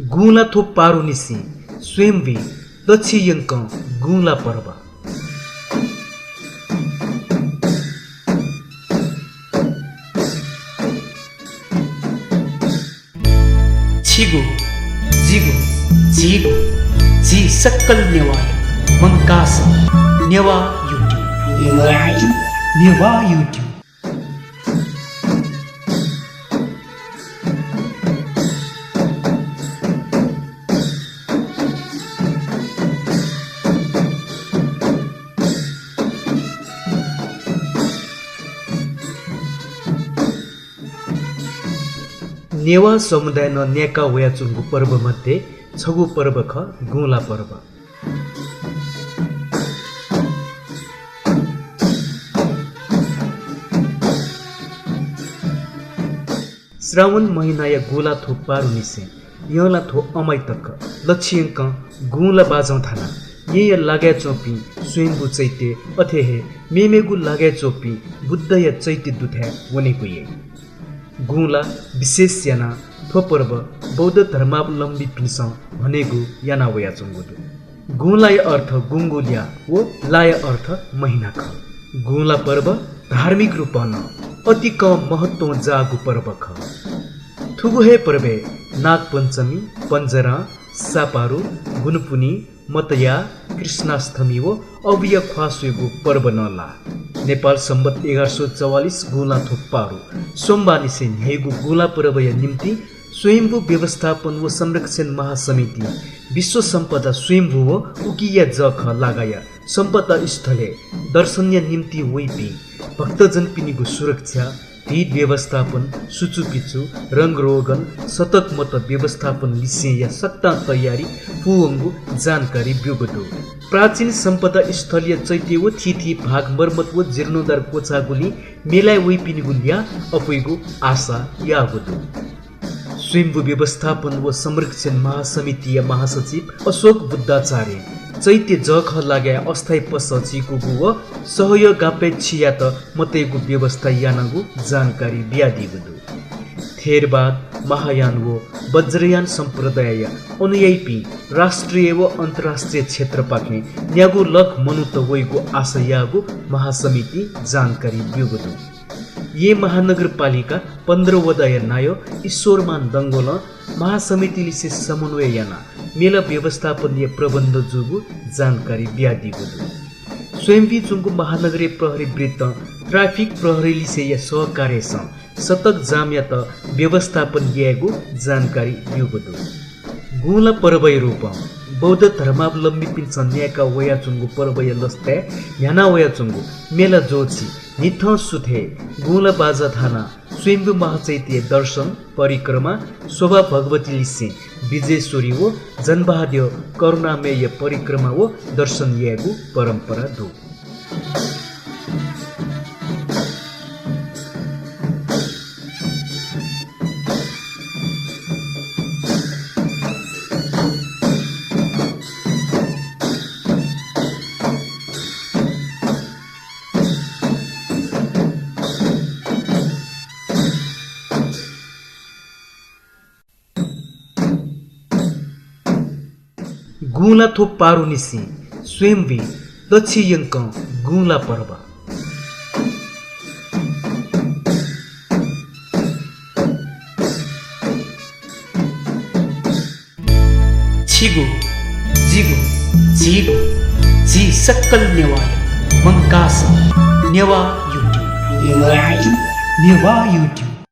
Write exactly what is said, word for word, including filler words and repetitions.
गुँला थ्व पारुनिसें स्वयम्भुइ लछि यंकं गुँला पर्व। छिगु, जिगु, झीगु, झी सकल नेवाःया मंकाः नेवाः YouTube। नेवाः YouTube। नेवाः समुदायनं न्यायेका वयाच्वंगु पर्व मध्ये छगू पर्व खः गुँला पर्व। श्रावण महिनाया गुँला थ्व पारुनिसें यंला थ्व अमाइ तक लछि यंकं गुँला बाजं थानाः येँया लागाय् च्वंपिं स्वयम्भू चैत्य, अथे हे मेमेगु लागाय् च्वंपिं बुद्धया चैत्य दुथाय् वनेगु याइ। गुँला विशेष यानाः थ्व पर्व बौद्ध धर्मावलम्बीपिन्सं हनेगु याना वयाच्वंगु दु। गुँलाया अर्थ गुँगु ल्याः व लाया अर्थ महिना खः। गुँला पर्व धार्मिक रूपं नं अतिकं महत्वं जाःगु पर्व खः। थुगु हे पर्वय् नागपञ्चमी, पञ्जराँ, सापारु, गुनपुनी, मतया, कृष्णाष्टमी व अबुया ख्वाः स्वयेगु पर्व नं लाः। नेपाल संवत् एघार सौ चौवालिस गुँला थ्व पारु सोमबारनिसें न्ह्याइगु गुँला पर्वया निंतिं स्वयम्भू व्यवस्थापन व संरक्षण महासमितिं विश्व सम्पदा स्वयम्भू व उकिया जःखः लागाया सम्पदा स्थलय् दर्शनया निंतिं वइपिं भक्तजनपिनिगु सुरक्षा, भिड व्यवस्थापन, सुचुपिचु, रंगरोगन, सतक मत व्यवस्थापन लिसेंया सकतां तयारी पूवंगु जानकारी ब्यूगु दु। प्राचीन सम्पदा स्थलया चैत्य व थीथी भाग मर्मत व जीर्णोद्धार क्वचाःगुलिं मेलाय् वइपिनिगु ल्याः अप्वइगु आशा याःगु दु। स्वयम्भू व्यवस्थापन व संरक्षण महासमितिया महासचिव अशोक बुद्धाचार्यं चैत्य जःखः लागाय् अस्थायी पसः चिकूगु व सहयोगापेक्षयात मतयेगु व्यवस्था यानागु जानकारी बियादीगु दु। थेरवाद, महायान व वज्रयान सम्प्रदायया अनुयायीपिं राष्ट्रिय व अन्तर्राष्ट्रिय क्षेत्रपाखें न्यागू लख मनूत वइगु आशा याःगु महासमितिं जानकारी ब्यूगु दु। येँ महानगरपालिका पन्ध्र वडाया नायः ईश्वरमान डंगोलं महासमितिलिसे समन्वय यानाः मेला व्यवस्थापनया प्रबन्ध जूगु जानकारी बियादीगु दु। स्वयम्भुइ च्वंगु महानगरीय प्रहरी वृत्तं ट्राफिक प्रहरीलिसेया सहकार्यसं सतक जामयात व्यवस्थापन यायेगु जानकारी ब्यूगु दु। गुँला पर्वया रूपं बौद्ध धर्मावलम्बीपिन्सं न्यायेका वयाच्वंगु पर्वया लसताय् न्ह्याना वयाच्वंगु मेला ज्वःछि न्हिथं सुथय् गुँला बाजा थानाः स्वयम्भू महाचैत्यया दर्शन, परिक्रमा, शोभा भगवतीलिसें विजेश्वरी व जनबहाद्यः करुणामयया परिक्रमा व दर्शन यायेगु परम्परा दु। गुँला थ्व पारुनिसें स्वयम्भुइ लछि यंकं गुँला पर्व। छिगु, जिगु, झीगु, झी सकल नेवाःया मंकाः नेवाः YouTube। नेवाः YouTube।